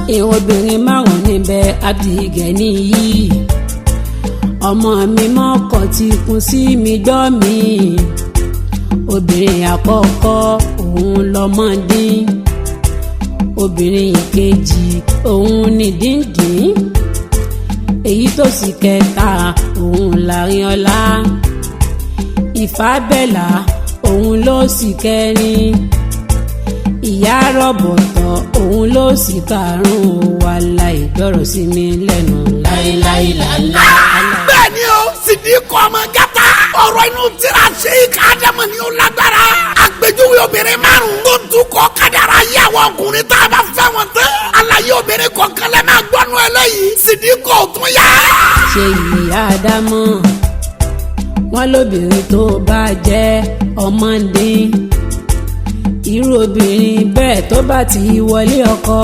Ìwọ̀n obìnrin márùn-ún níbẹ̀ Abdulgani yìí. Ọmọ mi mọ́kọ̀ ti kún sí mi gbọ́ mi. Obìnrin àkọ́kọ́ òun lọ́mọdín. Obìnrin ìkejì òun ni díndín. Èyí tó sì kẹta òun láàrin ọlá. Ìfábẹ́là òun ló sì kẹrin. Ìyá rọ̀bọ̀tọ̀ òun ló sì karùn-ún wà láì gbọ́rọ̀ sí mi lẹ́nu láéláéláélá. Bẹ́ẹ̀ ni o, Sídìkì ọmọ gata. Ọ̀rọ̀ inú tírà Sheikh Ádámù ni ó lágbára. Àpèjúwe obìnrin márùn-ún tó tún kọ́ kádàrá yé àwọn ọkùnrin tá a bá fẹ́ wọn tán. Àlàyé obìnrin kọ̀ọ̀kan lẹ́ máa gbọ́nú eléyìí. Sídìkì ò tún yá. Ṣe ìyá Ádámọ̀ wọn lóbìnrin tó bá jẹ́ ọmọdé, irú obìnrin bẹ́ẹ̀ tó bá ti wọlé ọkọ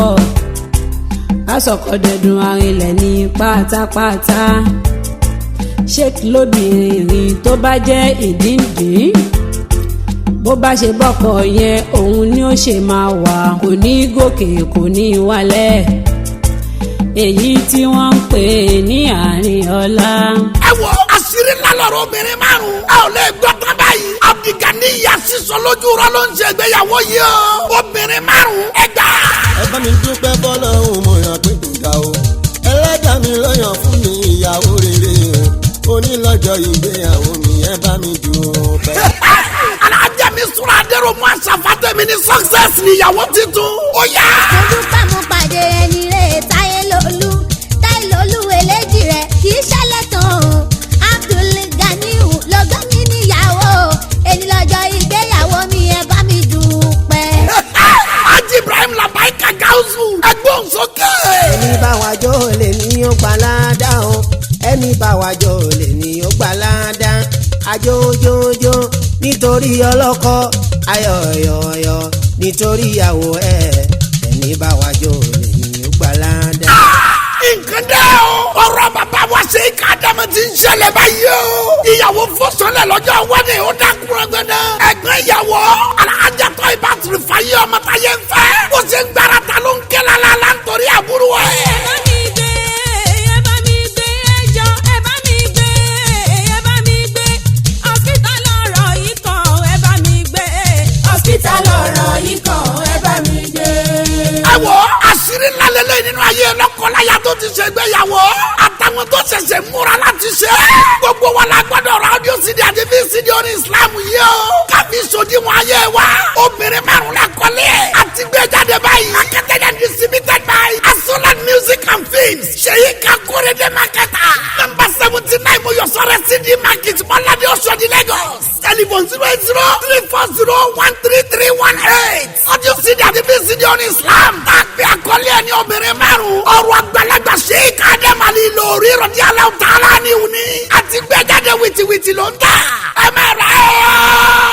asọ̀kọ̀dẹ̀dùn arinlẹ̀ ní pátápátá. Ṣé lóbìnrin rìn tó bá jẹ́ ìdíndín, bó bá ṣe bọ́kọ yẹn òun ni ó ṣe máa wà, kò ní gòkè kò ní wálẹ̀, èyí tí wọ́n ń pè ní àárín ọlá. Ẹ wo àṣírí ńlá lọ́rọ̀ obìnrin márùn-ún. A ò lè gbọ́ tán báyìí. Abdulgani ya sísọ lójú rọ ló ń ṣe ìgbéyàwó yìí o. Obìnrin márùn-ún ẹ gbà. Ẹ bá mi dúpẹ́ bọ́lọ́hún, mo yàn pé kò dá o. Ẹlẹ́dàá mi lọ́yàn fún mi ìyàwó rere o. Onílọ́jọ́ ìgbéyàwó mi, ẹ bá mi dúpẹ́. Alájà mi sùn àdérò mú àṣàfàtẹ̀mí ní success níyàwó tuntun. Ó yá. Mo dúpẹ́, mo pàdé ẹni rẹ̀ Táyé Lolú, Táyé Lolú eléjì rẹ̀ kì í ṣẹlẹ̀ tán o. Abdul Ganiu lọ́gbọ́n mi níyàwó, èyí lọ́jọ́ ìgbéyàwó mi, ẹ bá mi dúpẹ́. Haji Ibrahim Labaika Gausu. Ẹgbọ́n sókè. Ẹni bá wa jó lè ní ó gbà ládàá o, ẹni bá wa jó lè ní ó gbà ládàá. Ajójójó nítorí ọlọ́kọ, ayọ̀yọ̀yọ̀ nítorí ìyàwó ẹ̀, ẹni bá wa jó lè ní ó gbà ládàá. Nǹkan dẹ́ o. Ọ̀rọ̀ bàbá wa ṣe é ká dámọ̀ ti ń ṣẹlẹ̀ báyìí o. Ìyàwó fọ́sọ̀lẹ̀ lọ́jọ́ wẹ́dẹ̀ ó dákúrọ̀ gbẹ́dẹ́. Ẹ̀gbọ́n ìyàwó alájàtọ̀ ìbátúrú fàyè ọmọ táyé ń fẹ́. Ó ṣe ń gbára ta ló ń kẹ́ lálálá nítorí àbúrò ẹ̀. Ẹ bá mi gbé, ẹ bá mi gbé ẹjọ́, ẹ bá mi gbé, ẹ bá mi gbé. Hospital lọ̀rọ̀ yìí kàn, ẹ bá mi gbé. Hospital lọ̀rọ̀ yìí kàn, ẹ bá mi gbé. Ẹ wo àṣírí ńlá lélẹ̀ nínú ayé lọ́kọláya tó ti ṣe ìgbéyàwó àtàwọn tó ṣẹ̀ṣẹ̀ múra láti ṣe. Gbogbo wa la gbọ́dọ̀ ra audio CD àti VCD orin Islam yìí o. Káfí sodiwọn ayé wa. Obìnrin márùn la kọ́lé ẹ̀. Àti gbé jáde báyìí. Marketed and distributed by Asolan Music and Films. Ṣèyí Kakorede Marketer. Number 79 Moyosore CD Market, Mọ́ládé, Oṣodi, Lagos. Telephone 08034013318. Audio CD àti VCD orin Islam. Tàgbé àkọlé ẹni obìnrin márùn. Ọ̀rọ̀ àgbàlagbà Sheikh Adam Ali lórí rọ̀dí aláwọ̀ tààlà ni òní. Àti gbé jáde wìtìwìtì ló ń tà. Ẹ máa rà ẹ́.